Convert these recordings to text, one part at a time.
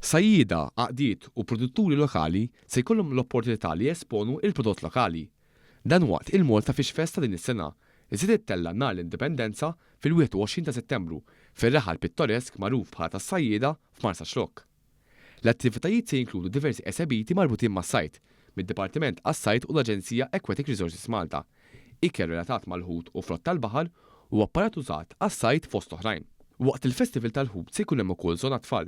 Sajjieda, għaqdiet u produtturi lokali se jkollhom l-opportunità li jesponu il-prodott lokali. Dan waqt il-Malta Fish Fest ta' din is-sena, li se tittella' nhar l-Indipendenza fil-21 ta' Settembru fir-raħal pittoresk magħruf bħala tas-Sajjieda f'Marsaxlokk. L-attivitajiet se jinkludu diversi esebiti marbutin mas-sajd, mid-Dipartiment għas-Sajd u l-Aġenzija Aquatic Resources Malta, ikel relatat mal-ħut u frott tal-baħar u apparat użat għas-sajd fost oħrajn. Waqt il-Festival tal-Ħut se jkun hemm ukoll żona tfal,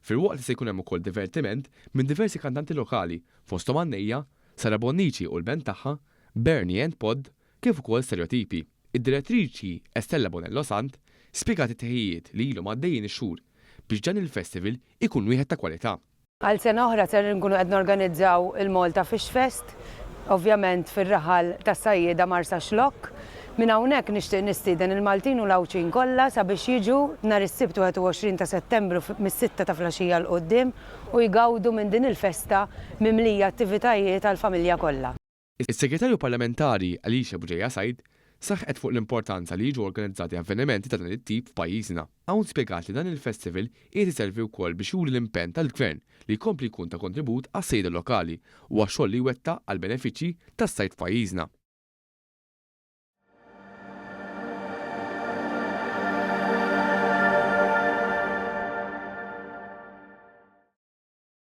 filwaqt li se jkun hemm ukoll divertiment minn diversi kantanti lokali fosthom Annejja, Sara Bonnici u l-band tagħha, Bernie and Pod, kif ukoll Stereotipi. Id-direttriċi Estella Bonello Sant spjegat it-tħejjijiet li ilhom għaddejjin ix-xhur biex dan il-festival ikun wieħed ta' kwalità. Għal sena oħra ser nkunu qed norganizzaw il-Malta Fish Fest, ovvjament fir-raħal tas-Sajjieda Marsaxlokk. Minn hawnhekk nixtieq nistieden il-Maltin u l-Għawdxin kollha sabiex jiġu nhar is-Sibt 21 ta' Settembru mis-sitta ta' filgħaxija 'l quddiem u jgawdu minn din il-festa mimlija attivitajiet għall-familja kollha. Is-Segretarju Parlamentari Alicia Bugeja Said saħqet fuq l-importanza li jiġu organizzati avvenimenti ta' dan it-tip f'pajjiżna. Hawn spjegat li dan il-festival qiegħed iservi wkoll biex juri l-impenn tal-Gvern li jkompli jkun ta' kontribut għas-sajjieda lokali u għax-xogħol li jwettaq għall-benefiċċji tas-sajd f'pajjiżna.